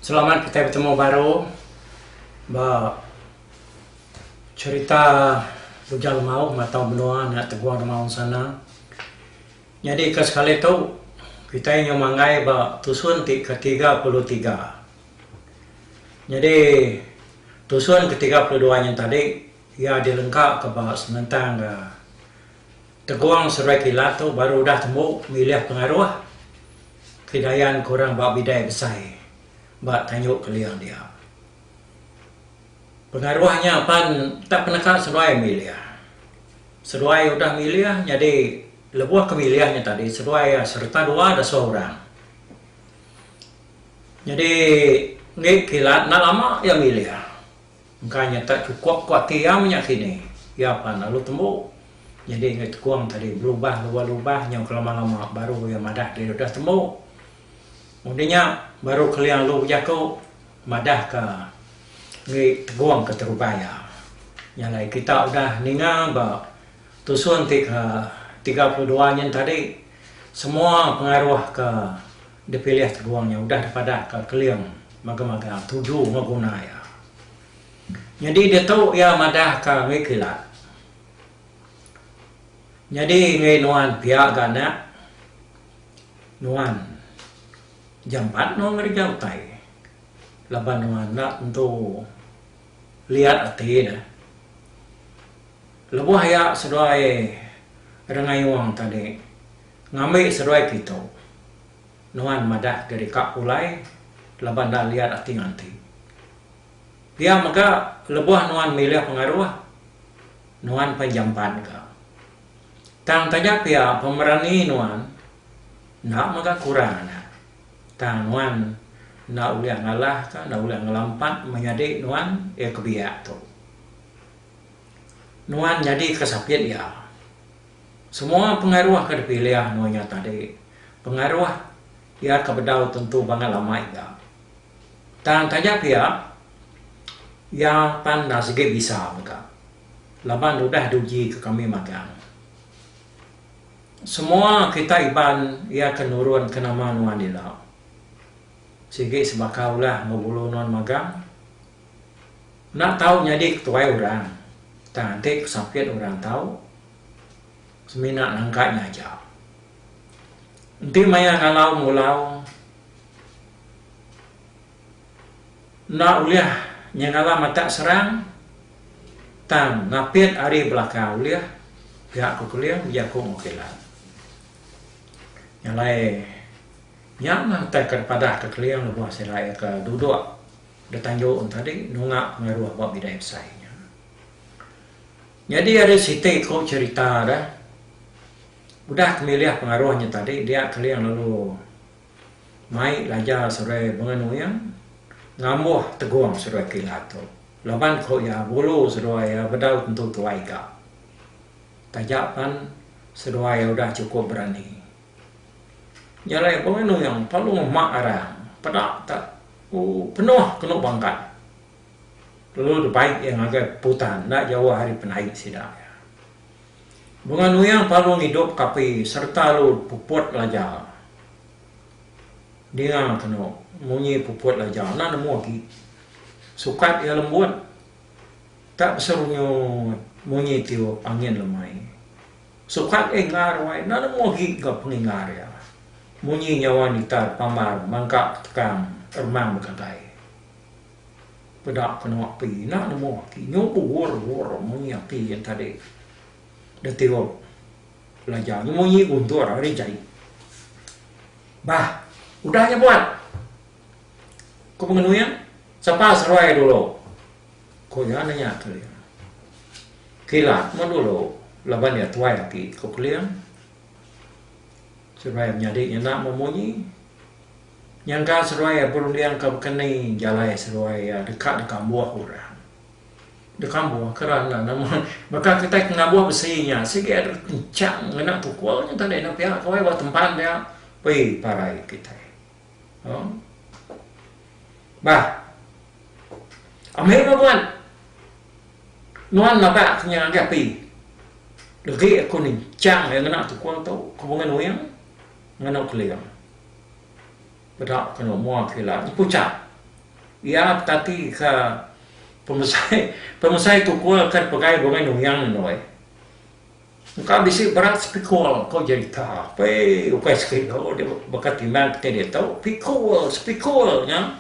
Selamat kitai betemu baru ba cherita Bujang Lemau Matau Menua nya Teguang Remaung Sana. Nyadi ke sekali tu kitai nyau manggai ba tusun ti ke 33. Nyadi tusun ke 32 nya tadi iya dilengka ke ba senentang Teguang Seruai Kilat tu baru udah tembu milih pengaruh Kedayan ke orang ba bidai besai ba Tanjung Keling dia. Pengaruh nya pan tak peneka seduai milih. Seduai udah milih nyadi lebuh ke milih nya tadi seduai iya sereta dua dasuh orang. Nyadi enggi Kilat enda lama iya milih. Engka nya tak chukup ku ati iya menya kini. Iya pan lalu tembu. Nyadi enggai Tekong tadi belubah lubah-lubah nyau kelama-lama baru iya madah diri udah tembu. Udah nya baru Keling lalu bejaku madahka enggai Tegong ke terubah iya. Nya alai kita udah ninga ba tusun ti ke 32 nyin tadi semua pengaruh ke Dipilih Teguang nya udah dipadahka Keling magang-magang tuju enggau guna iya. Nyadi ditu iya madahka enggai kilat. Nyadi enggai nuan pia ga anak nuan jampat nuan ngereja utai laban nuan enda tentu liat ati ne. Lebuh iya seduai Rengayung tadi Ngambi seduai kitu. Nuan madah diri ka pulai laban enda liat ati nganti. Pia mega lebuh nuan milih pengaruh, nuan pan jampat ga. Tang taja pia pemerani nuan enda mega kurang anak. Tang nuan enda ulih ngalahka enda ulih ngelampat menyadi nuan iya ke biak tu. Nuan nyadika sapit iya. Semua pengaruh ke dipilih enggau nya tadi, pengaruh iya ke bedau tentu bangat lama iga. Tang taja pia, iya pan enda sigi bisa mega laban udah diuji ke kami magang. Semua kita Iban iya ke nurun ke nama nuan ila. Sigi sebaka ulah enggau bulu nuan magang. Enda tau nyadi ketuai orang tang enti pesapit orang tau. Semina nangka nya aja. Enti maya ngalau ngulau enda ulih nyengala matak serang tang ngapit ari belakang ulih pia ku Keling bejaku enggau Kilat. Nya alai nya meh utai ke dipadah ke Keling lebuh sida iya ke duduk da tanju tadi nunga pengaruh ba bidai besai nya. Nyadi ari siti ku cherita deh, udah ke milih pengaruh nya tadi dia Keling lalu mai Laja seduai Bungai Nuing ngambuh Tegong seduai Kilat tu laban ku iya bulu seduai iya bedau tentu tuai ga. Taja pan seduai iya udah chukup berani. Nya alai Bungai Nuing perlu mak arang peda tak penuh kenu bangkat. Lalu dibai iya ngagai putan enda jauh ari penaik sida iya. Bunga Nuyang parung idup ke api sereta lalu puput laja. Dinga kenu munyi puput laja enda nemu agi. Sukat iya lembut tak beserunyut munyi tiup angin lemai. Sukat iya inggar wai enda nemu agi ga penginggar iya. Munyi nyawa nitar pambar mangka tekang remang begagai. Peda kenu api enda nemu agi nyu buhur buhur munyi api yen tadi da tiup belajar nyu munyi guntur ari jai. Bah udah nya buat ku pengenuing sapa seruai dulu ku iya nanya Keling. Kilat meh dulu laban iya tuai agi ku Keling. Seruai menyadi nya enda memunyi. Nyangka seduai iya berundingka bekeni jalai seduai iya deka dikambuh orang. Dikambuh keran enda nama baka kitai ke ngambuh besi nya sigi ada kenchang ngena tukul nya tadi enda pia ko ba tempan dia pei parai kitai. Huh. Bah. Ambi meh buan. Nuan mabak ke nya ngagai api. Legi aku ninchang iya ngena tukul tu ke Bungai Nuing ngena Keling. Peda kenu mua ke ila nyepuchap. Iya betati ka pemesai pemesai tukul ke dipegai Bungai Nuyang endoi. Engka bisi berat sepikul ko jerita pei ukai sekilo dia baka timbang kitai ditu pikul sepikul nya.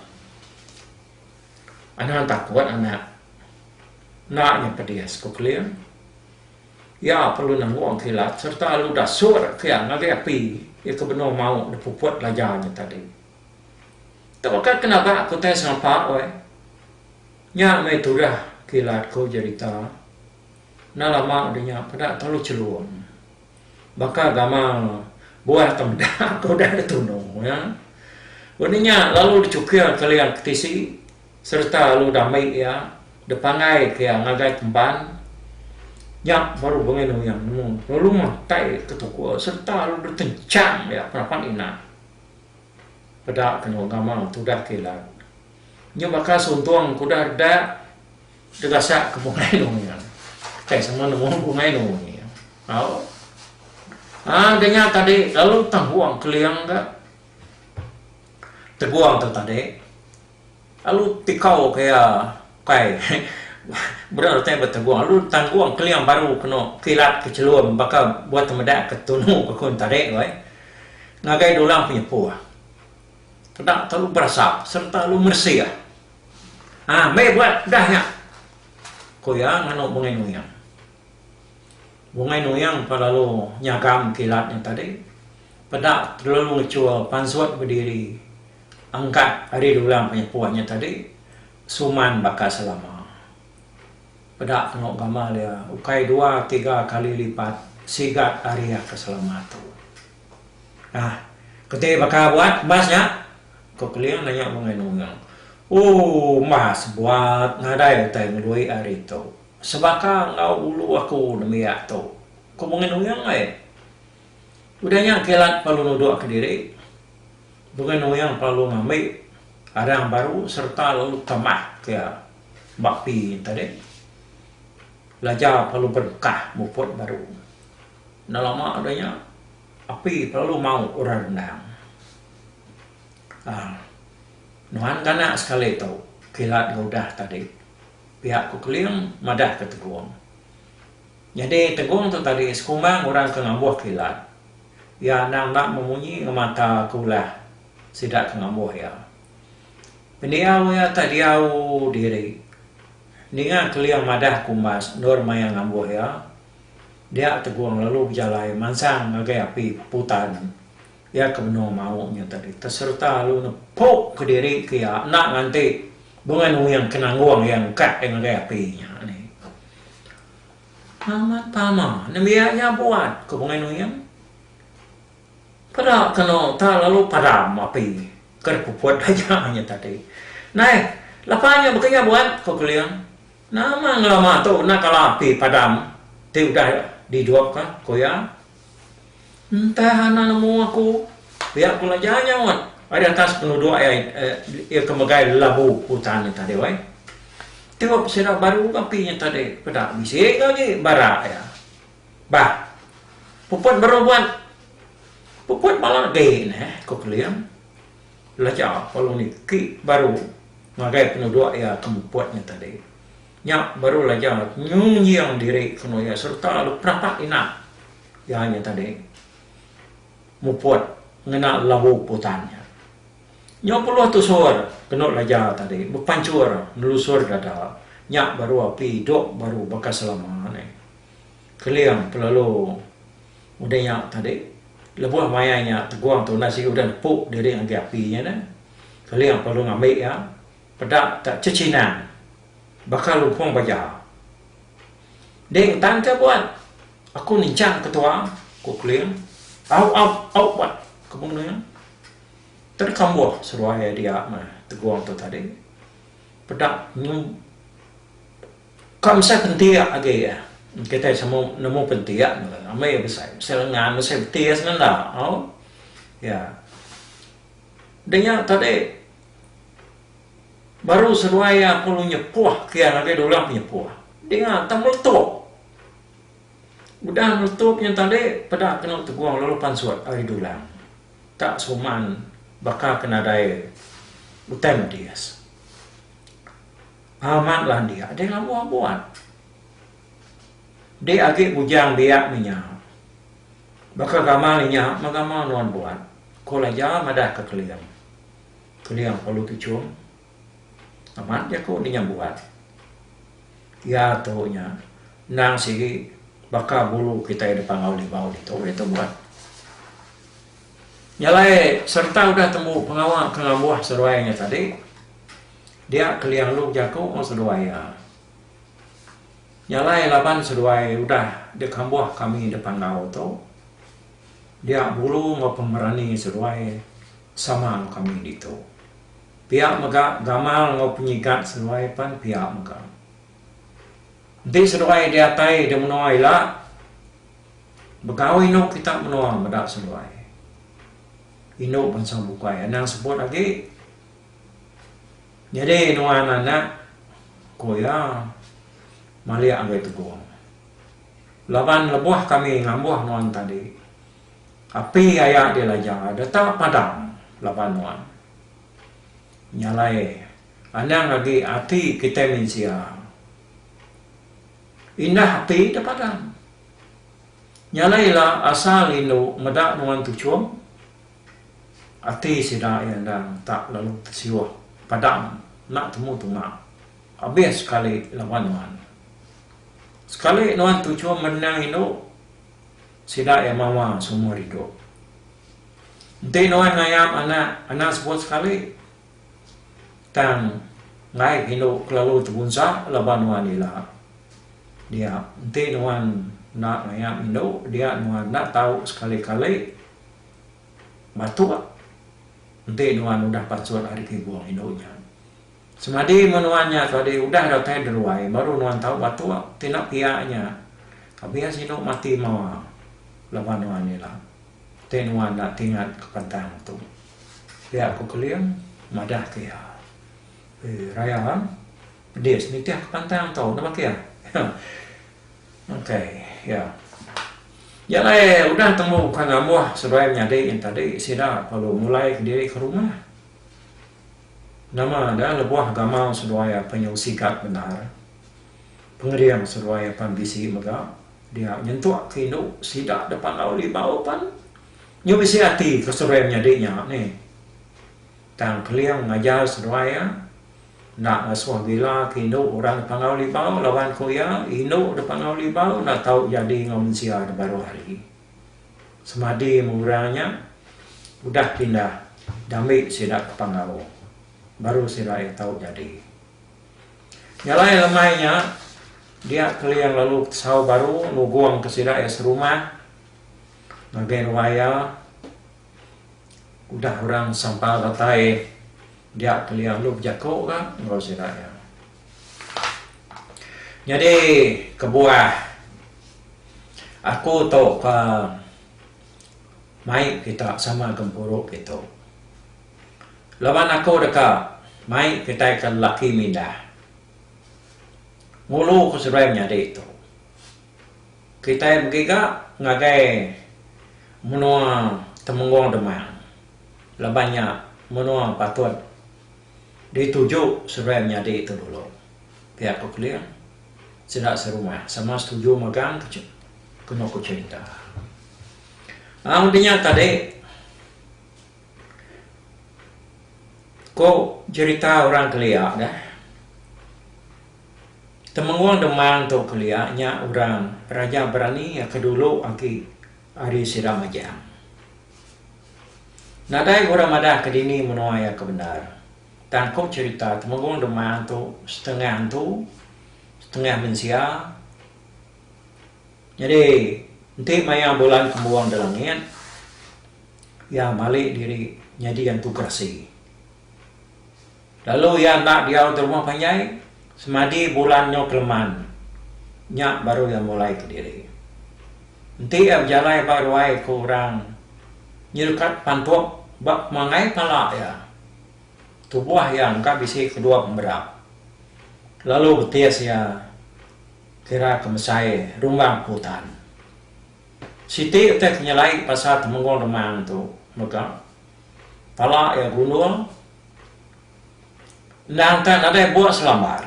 Anang takut anak enda nya pedis ko Keling. Iya perlu nanggung kilat sereta lalu dasur ke iya ngagai api iya ke benung mau dipuput laja nya tadi. Tu baka ke nabak ke utai sengapa weh. Nya meh tudah kilat ko jerita. Enda lama udah nya peda terlalu chelum. Baka gamal buah temedak ke udah ditunu iya. Udah nya lalu dichukir keling ke tisi sereta lalu diambi iya dipanggai ke iya ngagai temban. Nya baru Bungai Nuyang nemu lalu matai ke tukul sereta lalu ditenchang iya penapat ina. Peda ke enggau gamal tudah ke ila. Nya baka suntung ke udah redak. Degasak ke bungai nuyang. Kitai sama nemu bungai nuyang. Au. Haa udah nya tadi lalu tanggung keling ga. Tegung tu tadi lalu tikau ke iya ukai bera utai betegung lalu tanggung keling baru kenu kilat ke chelum baka buah temedak ke tunu ke kun tadi weh ngagai dulang penyepuh. Peda telu berasap sereta lalu meresih. Ha meh buat dah nya, ku iya nganu Bungai Nuyang. Bungai Nuyang pa lalu nyagam kilat nya tadi, peda telalu ngechul pansut bediri angkat ari dulang penyepuh nya tadi suman baka selama. Peda kenu gamal iya ukai dua tiga kali lipat sigat ari iya ke selama tu. Nah, keti baka buat bas nya? Ko Keling nanya Bungai Nungang. Ooh, mas buat nadai utai ngelui ari tu. Sebaka enggau bulu aku nembiak tu, ko Bungai Nuyang ai. Udah nya Kilat perlu nuduk kediri. Bungai Nuyang perlu ngambi arang baru sereta lalu tambah ke ba api nya tadi. Laja perlu berengkah muput baru. Enda lama udah nya, api kelalu mau orang rendang. Aaa nuan ganak sekali tu kilat ga udah tadi pia ku Keling madah ke Tegong. Nyadi Tegong tu tadi sekumbang orang ke ngambuh kilat. Iya anang enda memunyi ngemata ke ulah sida ke ngambuh iya. Pendiau iya tak diau diri. Ninga Keling madah ke umbas endur maya ngambuh iya. Dia Tegung lalu bejalai mansang ngagai api putan iya ke benung mau nya tadi tesereta lalu nepuk kediri ke iya enda nganti Bungai Nuing ke nanggung iya ngkat iya ngagai api nya nih. Amat pama nembiak nya buat, ku Bungai Nuing. Peda kenu ta lalu padam api ke dipuput aja nya tadi. Nai, lapa nya baka nya buat, ku Keling. Nama ngelama tu enda kala api padam ti udah didupka, ku iya. Entah anak nemu aku, pia ku Laja nyaut ari atas penuduk iya iya ke megai lelabu utan nya tadi weh. Tiup sida baru ga api nya tadi peda bisi ga agi bara iya. Bah, puput baru buat. Puput bala agi neh, ku Keling. Belajar lalu niki baru ngagai penuduk iya ke muput nya tadi. Nya baru belajar ngunjing diri kenu iya sereta lalu penapat ina iya nya tadi muput ngena labu putan nya. Nyau peluh tusur kenu belajar tadi bepanchur nelusur dada nya baru api idup baru baka selama ne. Keling pelalu udah nya tadi lebuh maya nya Tegung tu enda sigi udah nepu diri ngagai api nya neh. Keling perlu ngambi iya peda tak chechinang baka lumpung baja. Ding tan ke buat aku ninchang ketua, ku Keling. Au au au buat, ku Bung Nuyang. Terkambuh seduai iya dia meh Tegung tu tadi. Peda nyu Ka mesai pentik agi kitai sama nemu pentik ambi besai besai lengan besai betis ngenda au ya. Deh nya tadi baru seduai iya perlu nyepuh ke iya ngagai dulang penyepuh dinga tang meletup. Udah meletup nya tadi peda kenu tegung lalu pansut ari dulang tak suman baka ke nadai utai medis. Amat landik deh ngambuh buat. Dek agi bujang biak meh nya. Baka gamal inya meh gamal nuan buat, ko Laja madah ke Keling. Keling perlu tuchum. Amat jaku dinya buat. Iya tu nya endang sigi baka bulu kitai da Panggau Libau ditu ditu buat. Nya alai sereta udah tembu pengawa ke ngambuh seduai nya tadi dia Keling lu bejaku enggau seduai iya. Nya alai laban seduai udah dikambuh kami da Panggau tu dia bulu enggau pemerani seduai sama enggau kami ditu. Pia mega gamal enggau penyigat seduai pan pia mega. Enti seduai diatai di menua ila, begau indu kita menua meda seduai. Indu bansa bukai anang sebut agi. Nyadi nuan anak, ku iya malik ngagai Tegong. Laban lebuh kami ngambuh nuan tadi, api aya dilaja deka padam laban nuan. Nya alai, anang agi ati kitai mensia. Indah ati deh padam. Nya alai ila asal indu meda nuan tuchum, ati sida iya endang tak lalu tesiuh padam enda temu tunga. Abis sekali laban nuan. Sekali nuan tuchum menang indu, sida iya mawa sumur idup. Enti nuan ngayap anak, anang sebut sekali. Tang enggai indu kelalu tebunsa laban nuan ila. Dia enti nuan enda ngayap indu dia nuan enda tau sekali-kali batuk enti nuan udah pansut ari kibung indu nya. Semadi menua nya tadi udah datai deruai baru nuan tau batuk ti enda pia nya. Abis indu mati mawa laban nuan ila. Ti nuan enda tingat ke pantang tu. Pia ku Keling madah ke iya. Eh raya pedis nitih ke pantang tu nama ke iya. Okey iya. Nya alai udah tembu ka ngambuh seduai menyadi yen tadi sida perlu mulai kediri ke rumah. Nama da lebuh gamal seduai apai nyau sigat bendar. Pengering seduai apan bisi mega. Dia nyentuk ke indu sida da Panggau Libau pan nyu bisi ati ke seduai menyadi nya nih. Tang Keling ngajar seduai iya enda ngasuh gila ke indu orang da Panggau Libau laban ku iya indu da Panggau Libau enda tau jadi enggau mensia da baruh hari. Semadi meh orang nya udah pindah dambi sida ke Panggau baru sida iya tau jadi. Nya alai lemai nya, dia Keling lalu tesau baru nugong ke sida iya serumah ngagai ruai iya. Udah orang sampal datai dia Keling lalu bejaku ga enggau sida iya. Nyadi kebuah aku tu ke mai kita sama gempuru kitu. Laban aku deka mai kitai ke lelaki mindah ngulu ke seduai menyadi tu. Kitai begiga ngagai menua Temenggong Demang laban nya menua patut dituju seduai menyadi tu dulu. Pia ku Keling sida serumah sama setuju megang kenu ku cherita. Aung dinya tadi. Ko jerita orang kelia deh. Temenggung Demang tu kelia nya orang Raja Berani ke dulu agi ari sida Majang. Nadai orang madah ke dini menua iya ke bendar. Tang ko cherita Temenggung Demang tu setengah antu, setengah mensia. Nyadi enti maya bulan kembuang da langit iya mali diri nyadi antu gerasi. Lalu iya enda diau di rumah panjai semadi bulan nyau keleman nya baru iya mulai kediri. Enti iya bejalai ba ruai ku orang nyerekat pantuk ba pemangai pala iya. Tubuh iya engka bisi kedua pemerap lalu betis iya. Kira ke mesai rumbang putan. Siti utai ke nyelai pasal Temenggong Demang tu mega pala iya gundung endang tak nadai buk selambar.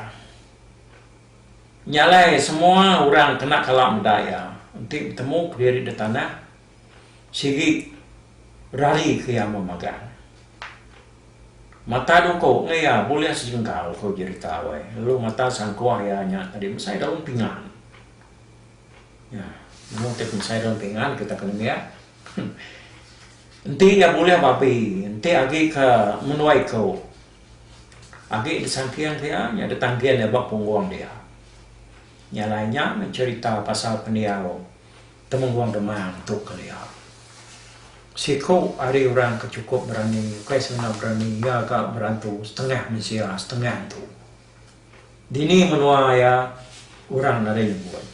Nya alai semua orang kena kala meda iya enti betemu kediri da tanah sigi rari ke iya memagang. Mata duku enggau iya bulih sejengkal ku jerita weh lalu mata sangkuh iya nya tadi mesai daun pingan. Nya nemu ti pemesai daun pingan kita ke nembiak. Enti iya bulih babi enti agi ke menua iku Agi disangking ke iya, nya ditangkin iya ba punggung dia. Nya alai nya meh cherita pasal pendiau Temenggung Demang tu kelia. Siku ari orang ke chukup berani, ukai semina berani iya ga berantu setengah mensia setengah entu. Dini menua iya orang nadai nyebut.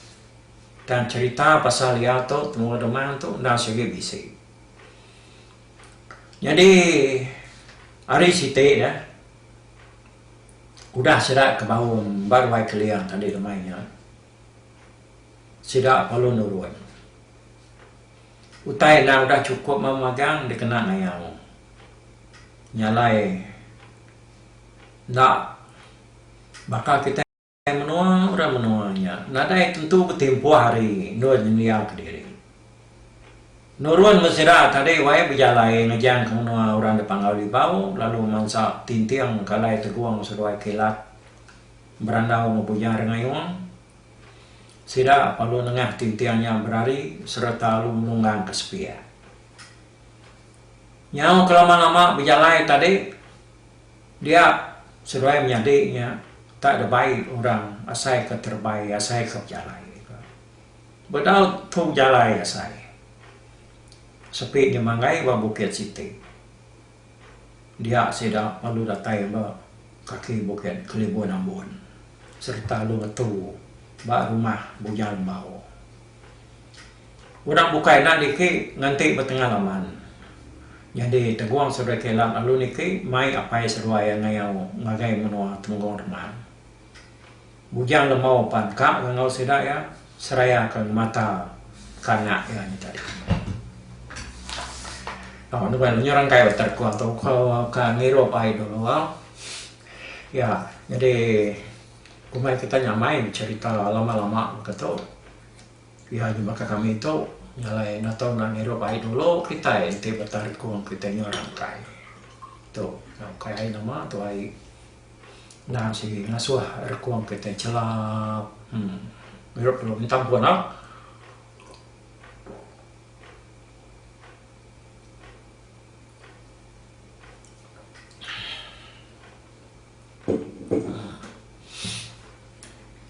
Tang cherita pasal iya tu Temenggung Demang tu endang sigi bisi. Nyadi hari siti ne udah sida ke baum ba ruai keling tadi lemai nya sida perlu nurun. Utai enda udah chukup memagang dikena ngayau. Nya alai enda baka kitai. Menua orang menua nya nadai tentu betimpuh hari endur nyendia kediri. Nurun meh sida tadi wai bejalai ngejang ke menua orang da Panggau Libau lalu mansa tinting ke alai Tegung seduai Kilat berandau enggau Bujang Rengayung. Sida perlu nengah tinting nya berari sereta lalu melunggang ke sepiak. Nyau ke lama-lama bejalai tadi Dia seduai menyadi nya tak debai orang asai ke terebai asai ke bejalai. Bedau tu bejalai asai. Sepi nya manggai ba bukit siti. Dia sida lalu datai ba kaki bukit Kelibun Ambun sereta lalu ngetu ba rumah Bujang Lembau. Orang bukai enda niki nganti ba tengah laman. Nyadi Teguang seduai Kilat lalu niki mai apai seduai iya ngayau ngagai menua Temenggung Remang. Bujang Lemau pan ka ga enggau sida iya seraya ke ngemata ka anak iya nya tadi. Au nuan nyerangkai ba terkun tu ka ngirup ai dulu au. Iya nyadi kumbai kita nyamai becherita lama-lama baka tu. Iya nya baka kami tu nyalai enda tau enda ngirup ai dulu kitai enti betarik kung kitai nyau rangkai. Tu ukai ai nama tu ai endang sigi ngasuh rekung kitai chelap uhh ngirup dulu minta ampun au.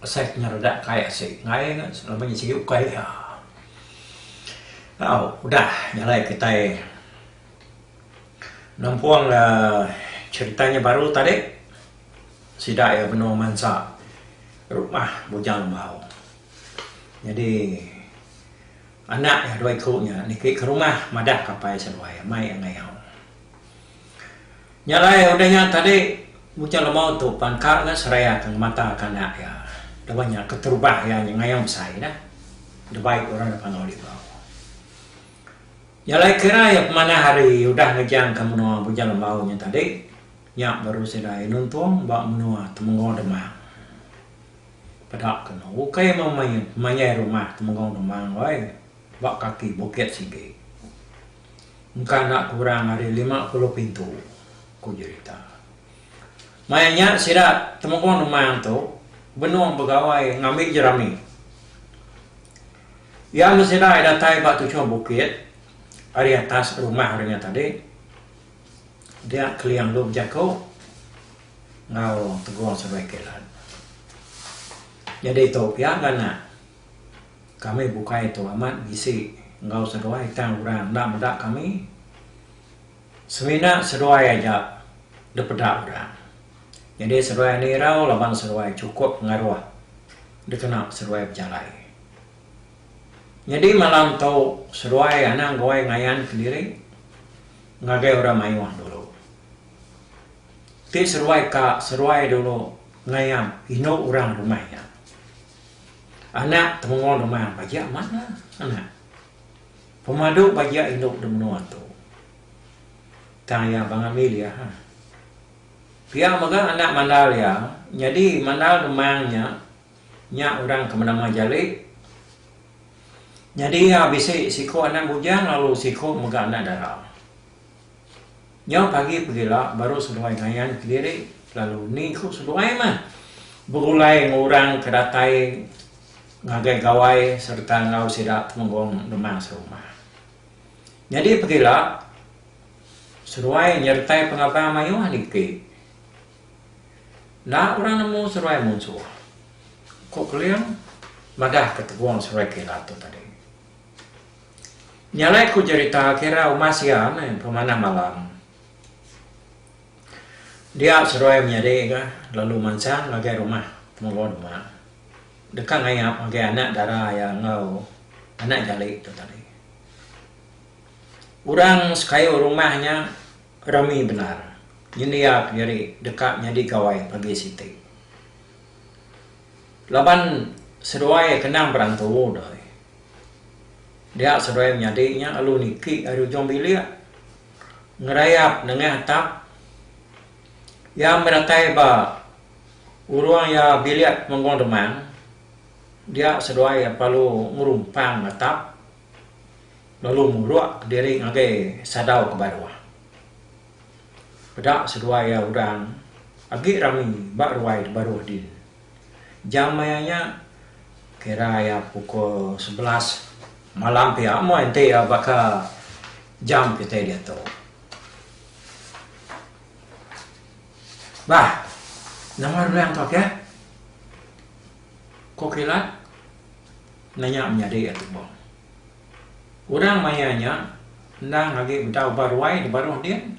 Asai ke nyeredak kai asi enggai ne laban nya sigi ukai iya. Au udah nyalai kitai nempung uhh cherita nya baru tadi sida iya benung mansa rumah Bujang Lembau. Nyadi anak iya dua iku nya niki ke rumah madah ke apai seduai mai iya ngayau. Nya alai udah nya tadi Bujang Lemau tu pan ka ga seraya ke ngemata ke anak iya. Laban nya keterubah iya nya ngayau besai dah debai orang da Panggau Libau. Nya alai kira iya pemanah hari udah ngejang ke menua Bujang Lembau nya tadi nya baru sida iya nuntung ba menua Temenggong Demang. Peda kenu ukai memain pemanjai rumah Temenggong Demang wai ba kaki bukit sigi. Engka enda kurang ari 50 pintu, ku jerita. Maya nya sida Temenggung Demang tu benung begawai ngambi jerami. Iya meh sida datai ba tuchung bukit ari atas rumah orang nya tadi dia Keling lu bejaku enggau Tegung seduai Kilat. Nyadi tu pia ga anak. Kami bukai tu amat bisi enggau seduai tang orang enda meda kami. Semina seduai aja dipeda orang. Nyadi seduai enda irau laban seduai chukup pengaruh dikena seduai bejalai. Nyadi malam tu seduai anang guai ngayan kediri ngagai orang mayuh dulu. Ti seduai ka seduai dulu ngayam indu orang rumah nya. Anak Temenggung Demang bajak amat lah anak. Pemadu bajak indu da menua tu. Tang iya bangat milih ha. Pia mega anak mandal iya nyadi mandal Demang nya. Nya orang ke benama Jali. Nyadi iya bisi siku anak bujang lalu siku mega anak dara. Nyau pagi pegila baru seduai ngayan kediri lalu ni ku seduai mah begulai enggau orang ke datai ngagai gawai sereta enggau sida Temenggong Demang serumah. Nyadi pegila seduai nyertai pengabang mayuh niki. Enda orang nemu seruai munsuh, ku Keling madah ke Tegong Seruai Kilat tu tadi. Nya alai ku jerita kira umas iya meh pemanah malam. Dia seruai menyadi ga lalu mansang ngagai rumah Temenggung Dema deka ngayap ngagai anak dara iya enggau anak jali tu tadi. Orang sekayu rumah nya rami bendar nyendia kediri deka nyadi gawai pagi siti. Laban seduai kenang berantu doi. Dia seduai menyadi nya lalu niki ari ujung bilik ngerayap nengah atap. Iya meh datai ba urung iya bilik Menggong Demang dia seduai iya perlu ngerumpang atap lalu muruk kediri ngagai sadau ke baruh. Peda seduai iya orang agi rami ba ruai di baruh din. Jam maya nya kira iya pukul 11 malam pia meh enti iya baka jam kitai diatu. Bah, nama runding tu akih? Ku Kilat nanya menyadi iya Tubong. Orang maya nya endang agi bedau ba ruai di baruh din.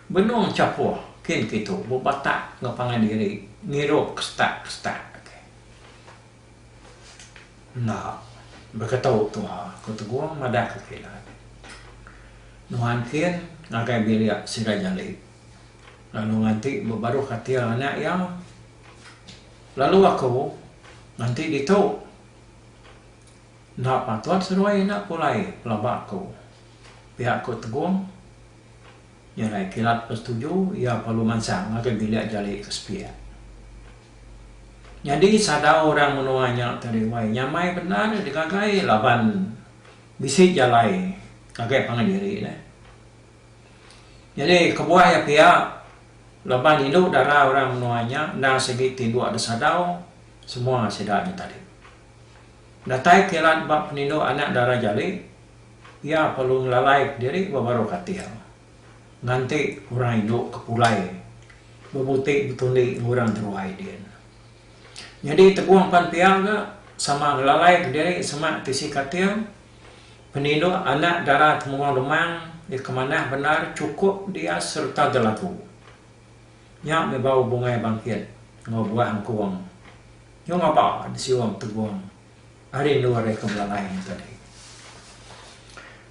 Benung chapuh kin kitu bebatak enggau pangan diri ngirup kesetak-kesetak. Enda beketu tuha, ku Tegong madah ke Kilat. Nuan kin ngagai bilik sida jali lalu nganti ba baruh katil anak iya. Lalu aku nganti ditu. Enda patut seduai enda pulai pelaba aku. Pia ku Tegong, Nyerai Kilat besetuju iya perlu mansang ngagai bilik jali ke sepiak. Nyadi sadau orang menua nya tadi wai nyamai bendar digagai laban bisi jalai ngagai pangan diri neh. Nyadi kebuah iya pia laban indu dara orang menua nya endang sigi tinduk disadau semua sida nya tadi. Datai kilat ba penindu anak dara jali, iya perlu ngelalai kediri ba baruh katil. Nganti orang indu ke pulai bebuti betundi enggau orang teruai din. Nyadi Tegung pan pia ga sama ngelalai kediri semak tisi katil, penindu anak dara Temenggung Demang dikemanah bendar chukup dias sereta gelagu. Nya meh bau bungai bangkit enggau buah engkung. Nyau ngapa disiung Tegung ari endur iya ke belalai nya tadi.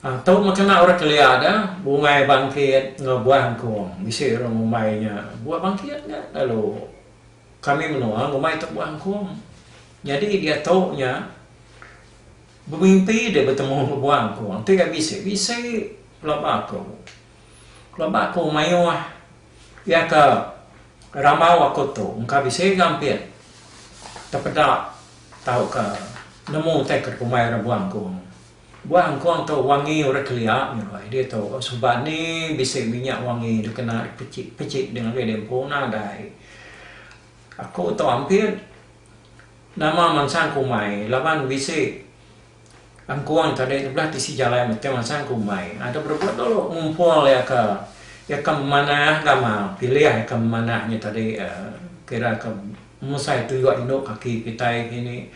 Tu meh kena orang kelia da bungai bangkit enggau buah engkung. Bisi orang ngumbai nya buah bangkit nya lalu kami menua ngumbai tu buah engkung. Nyadi diatu nya bemimpi deh betemu enggau buah engkung. Enti ga bisi, bisi pelaba aku. Pelaba aku mayuh iya ke rambau aku tu engka bisi ga ampit tepeda tauka nemu utai ke dikumbai orang buah engkung. Buah engkung tu wangi orang kelia nyeruai diatu suba ni bisi minyak wangi dikena dipechik pechik deh ngagai deh empu nadai. Aku tu ampit nama mansang kumbai laban bisi Angkuang tadi belah tisi jalai meti mansang ke umai. Ada berebut dulu ngumpul iya ke iya ke memanah gamal pilih iya ke memanah nya tadi uhh kira ke mesai tuyuk indu kaki kitai kini.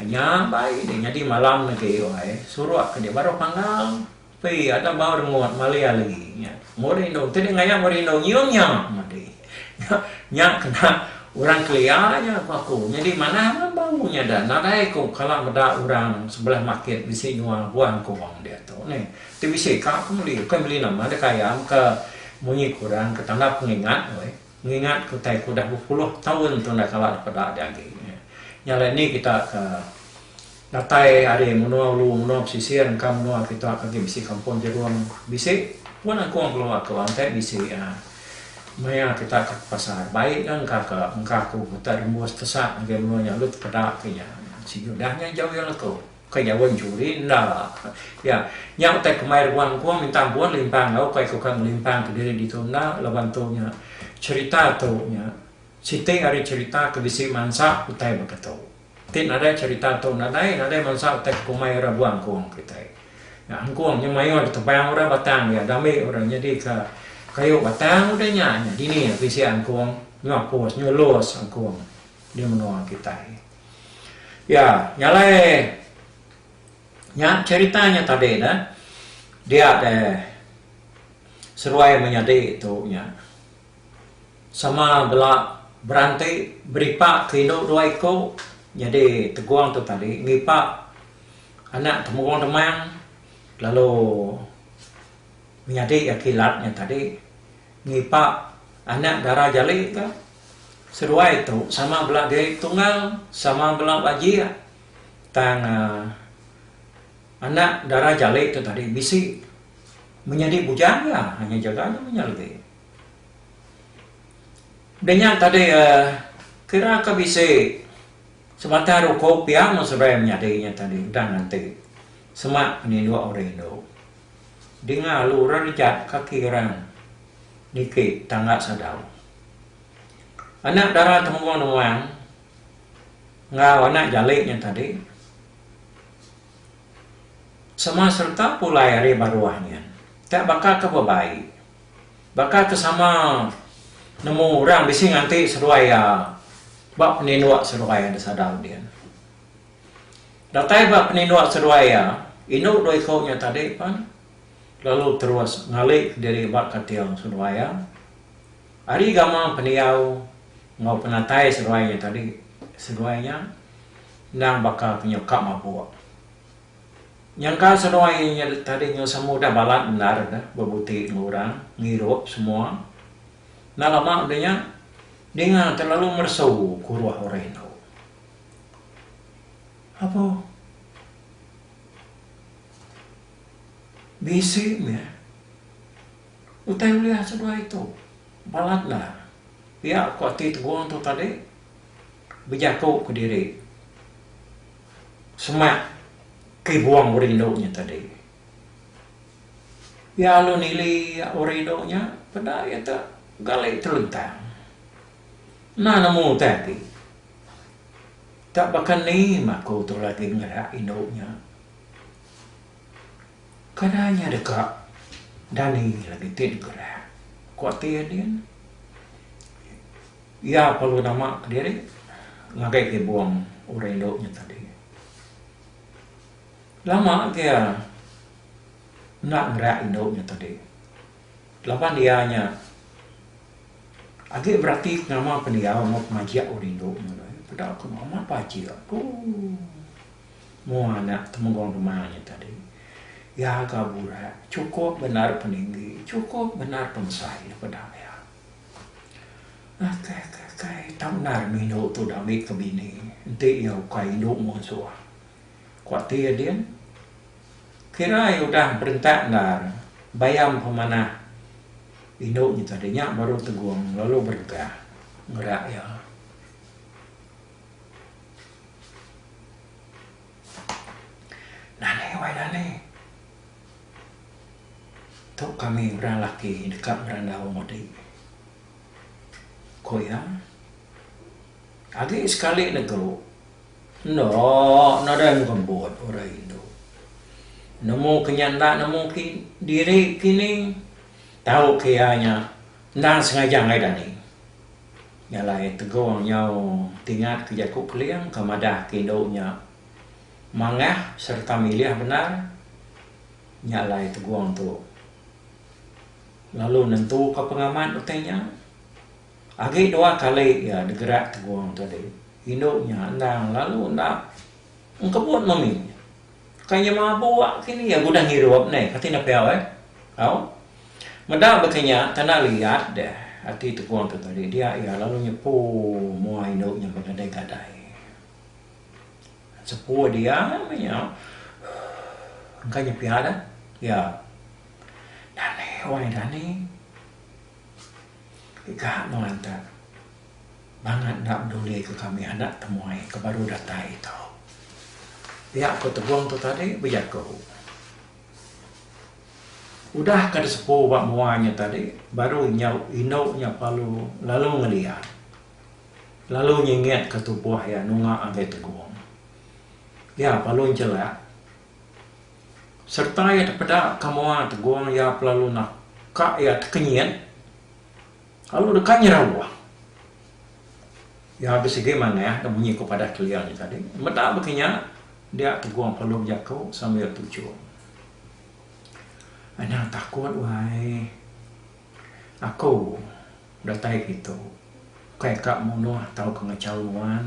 Nya bai deh nyadi malam lagi wai suruk ke deh baru panggal pi ada bau rengut mali ali nya. Mung rindu enti deh ngayap mung rindu nyium nya madi. Nya kena orang kelia nya ku aku. Nyadi manah meh bau nya da. Nadai ku kala meda orang sebelah market bisi nyual buah engkuang diatu neh. Ti bisi ka ku meli ukai meli nama deka ayam ke munyi ku orang ke tanda pengingat weh. Ngingat ke utai ke udah bepuluh taun tu enda kala dipeda dia agi. Nya alai ni kita ke datai ari menua ulu menua pesisir engka menua kita ke agi bisi kampung jerung bisi pun engkuang keluar ku antai bisi. Maya kita ke pasar baik ga engka ke engka aku tak rembus tesak ngagai menua nya lalu tepeda ke nya. Sigi udah nya jauh iya leku. Kai jauh enchuri enda. Ya nya utai kemai ruang ku minta ampun limpang enggau kai ku ka ngelimpang kediri ditu enda laban tu nya cherita tu nya siti ari cherita ke bisi mansa utai baka tu. Ti nadai cherita tu nadai nadai mansa utai ke kumbai orang buah angkung kitai. Nya angkung nya mayuh ditebang orang batang iya diambi orang nyadika kayu batang udah nya nya dini bisi angkung nyu apus nyu lus angkung di menua kitai. Ya nya alai nya cherita nya tadi ne dia deh seruai menyadi tu nya. Sama bela beranti beripa ke indu dua iku nyadi Teguang tu tadi ngipa anak Temurung Demang lalu menyadi iya Kilat nya tadi ngipa anak Dara Jali ka. Seduai tu sama bela diri tunggal sama bela bajik tang aaa anak Dara Jali tu tadi bisi menyadi bujang iya hanya jaga nya menya legi. Udah nya tadi kira ke bisi sebatang ruko pia meh seberai menyadi nya tadi udah nganti semak peninduk orang indu. Dinga lalu orang rejat kaki orang niki tangga sadau. Anak dara Temenggung Nuang enggau anak jali nya tadi sama sereta pulai ari baruh nyin. Tak baka ke bebai. Baka ke sama nemu orang bisi nganti seduai iya ba peninduk seduai iya disadau din. Datai ba peninduk seduai iya, indu dua iku nya tadi pan lalu terus ngali kediri ba katil seduai iya. Ari gama pendiau enggau penatai seduai nya tadi, seduai nya endang baka ke nyuka mabuk. Nyangka seduai nya tadi nyau sama udah balat bendar dah bebuti enggau orang ngirup semua. Enda lama udah nya dinga terlalu meresu kuruh orang indu. Apo bisi meh utai ulih seduai tu balat bendar. Pia ku ati Tegong tu tadi bejaku kediri. Semak ke buang orang indu nya tadi. Iya lalu nili orang indu nya peda iya te gali telentang. Enda nemu utai agi. Tak baka ni mah aku tu lagi ngerak indu nya. Kada nya deka dani lagi ti digerak, ku ati iya din. Iya perlu nama kediri ngagai kibung orang indu nya tadi. Lama agi iya enda ngerak indu nya tadi laban iya nya agi berati nama pendiau enggau pemajik orang indu nya. Peda ku amat pajik ooh mua anak Temenggung Demang nya tadi. Iya ga burak chukup bendar peninggi chukup bendar pemesai peda iya. Akai akai akai tau endar mih indu tu dah ambi ke bini enti iya ukai indu munsuh. Ku ati iya din. Kira iya udah berentak endar bayam pemanah indu nya tadi nya baru Tegong lalu berengkah ngerak iya. Dani wai dani. Tu kami orang laki deka berandau mudi. Ku iya, Agi sekali negu enda nadai ngerembut orang indu. Nemu ke nya enda nemu diri kini tau ke iya nya endang sengaja ngagai dani. Nya alai Tegong nyau tingat ke jaku Keling ke madah ke indu nya mangah sereta milih bendar. Nya alai Tegong tu. Lalu nentuka pengamat utai nya. Agi dua kali iya digerak Tegong tadi, indu nya endang lalu enda engkebut memi. Kai nya mabuk kini iya udah ngirup neh kati ne pia weh. Au. Meda baka nya tanda liat deh ati Tegong tu tadi dia iya lalu nyepu mua indu nya begadai-gadai. Sepu dia meh nya. Engka nya pia dah. Ya. Dani wai dani. Iga nuan te bangat enda beduli ke kami anak temuai ke baru datai tu. Pia ko Tegong tu tadi bejaku. Udah ka disepu ba mua nya tadi baru nyau indu nya palu lalu ngeliat lalu nyingit ka tubuh iya nunga ngagai Tegong. Iya palu enjelak. Sereta iya tepeda ka mua Tegong iya pelalu naka iya tekenyit lalu deka nyerauh. Iya besigi manah da munyi ku padah kelia nya tadi. Meda baka nya dia Tegong perlu bejaku sambil tuchum. Anang takut wai. Aku datai kitu ukai ka munuh tauka ngachau nuan.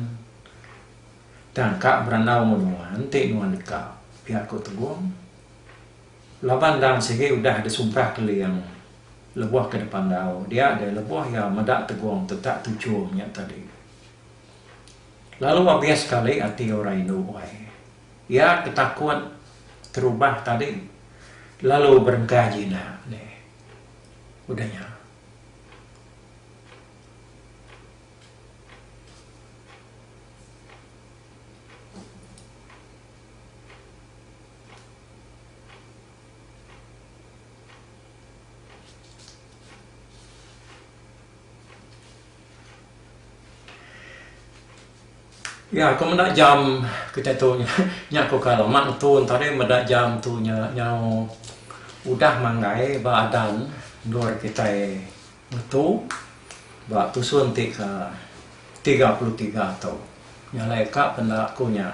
Tang ka berandau enggau nuan enti nuan deka, pia ku Tegong. Laban endang sigi udah disumpah Keling lebuh ke dipandau dia deh lebuh iya meda Tegong tetak tuchum nya tadi. Lalu abis sekali ati orang indu wai. Iya ke takut terubah tadi lalu berengkah jinak deh. Udah nya. Ya aku meda jam kitai tu nya ku ka lama ngetu tadi meda jam tu nya nyau udah manggai ba adan endur kitai ngetu ba tusun ti ke 33 tu. Nya alai ka penda aku nya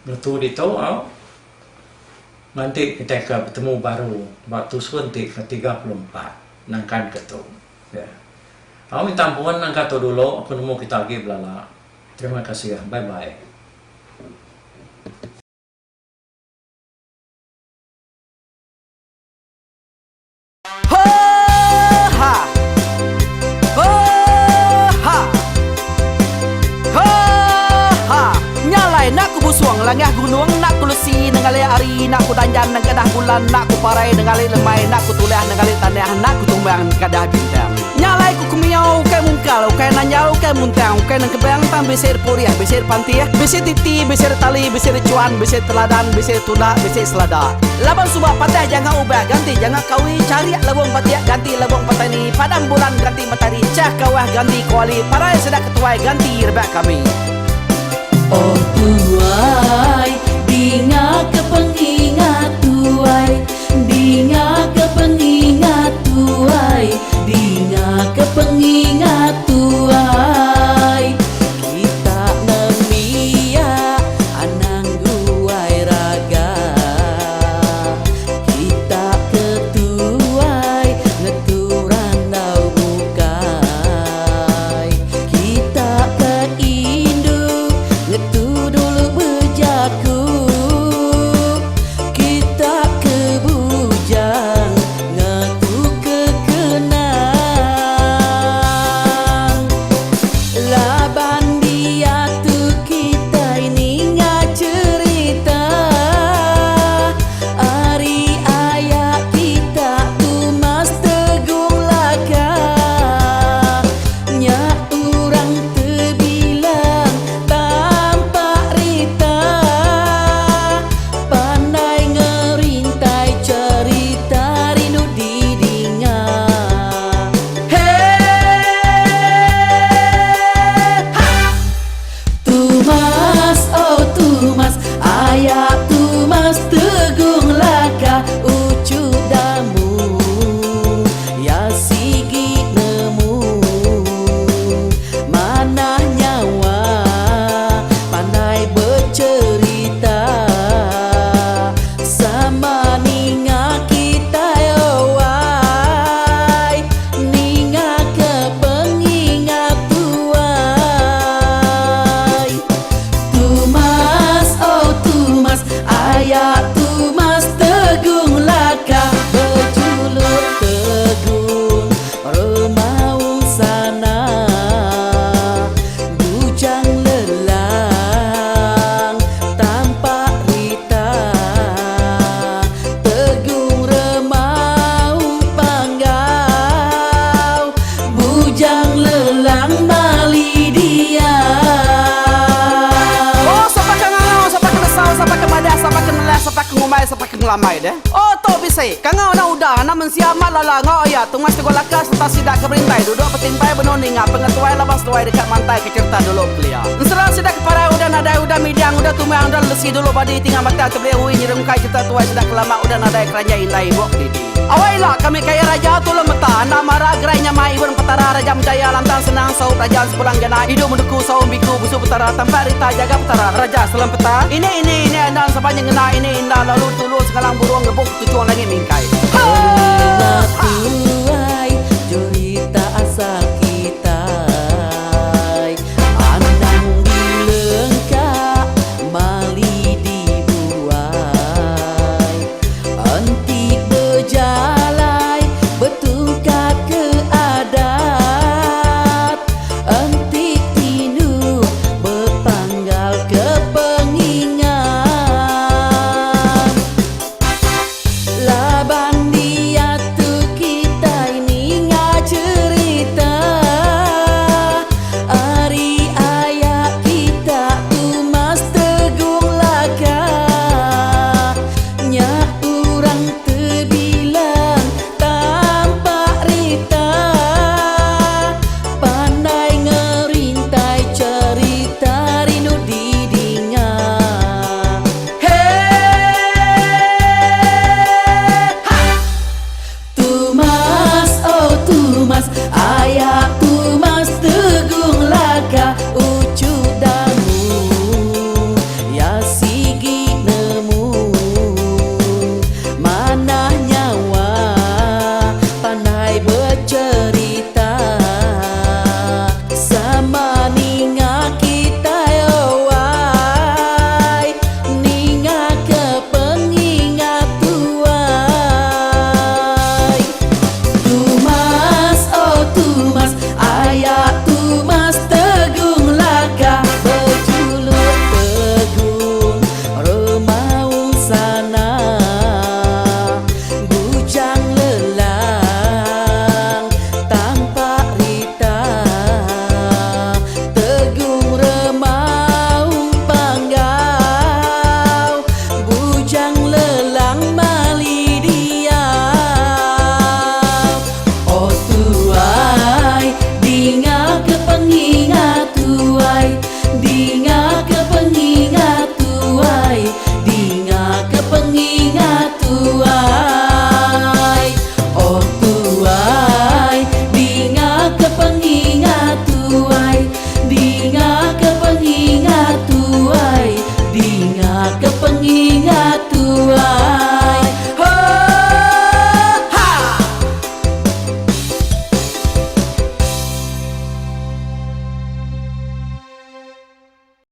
ngetu ditu au. Nganti kitai ke betemu baru ba tusun ti ke 34 nangkan ke tu. Ya. Au minta ampun nangka tu dulu aku nemu kita agi belala. Terima kasih. Bye bye. Langah gunung enda ku lesi nengali hari enda ku danjan nengkadah bulan enda ku parai nengali lemai enda ku tulah nengali tanah enda ku tumbang nengkadah bintang. Nya alai ku kemiau ukai mungkal ukai nanjal ukai muntang ukai nengkebang tang bisi dipurih bisi dipantih bisi titi bisi ditali bisi dichuan bisi diteladan bisi ditunda bisi selada. Laban suba patah janga ubah ganti janga kawi charik lebung batik ganti lebung petani padam bulan ganti matari chah kawah ganti kuali parai sida ketuai ganti rebak kami. Oh tuai, dinga ke pengingat tuai, dinga ke pengingat tuai, dinga ke pengingat tuai. Kita nembiak anang guai raga. Kita ke tuai ngetu randau bukai. Kita ke indu ngetu dulu bejaku. Kita ke bujang ngetu ke kenang. lelang mali dia. Oh sapa ke ngangau sapa ke nesau sapa ke madah sapa ke nelah sapa ke ngumbai sapa ke ngelambai deh. Oh tu bisi kangau enda udah anak mensia amat lala enggau aya tungas tegul laka sereta sida ke berintai duduk betimpai benung ninga pengetuai laban seduai deka mantai ke cherita dulu kelia. Ensera sida ke parai udah nadai udah midang udah tumang udah lelesi dulu badi tinga mata tebeli ui nyerungkai cherita tuai sida ke lama udah nadai keranjai indai ibuk didi. Awai ila kami kaya raja tulung meta enda mara gerai nyamai ibun petara raja menjaya lantang senang saup raja sepulang jana idup menduku saum biku busu petara tampak rita jaga petara raja selam peta ini ini ini enda sapa nyengena ini inda lalu tulu sengalang burung ngebuk tuchung langit mingkai. Pengingat Ha! tuai jerita asal kitai Anang dilengka mali dibuai Enti bejalai betungkat ke adat Enti tinduk bepanggal ke pengingat Laban diatu kitai ninga cherita ari aya kita Tumas Tegung Laka Nya urang tebilang tampak rita Pandai ngerintai cherita rindu didinga. Tumas oh Tumas aya Tumas Tegung Laka uchu damu ya sigi nemu manah nyawa pandai becherita sama ninga kitai owai ninga ke pengingat tuai. Tumas oh Tumas aya Tumas Tegung Laka bejuluk Tegung Remaung Sana Bujang lelang tampak rita Tegung Remaung Panggau Bujang lelang mali diau Oh tuai dinga ke pengingat tuai Dinga ke pengingat tuai Dinga ke pengingat tuai Oh tuai dinga ke pengingat tuai Dinga ke pengingat tuai Dinga ke pengingat tuai.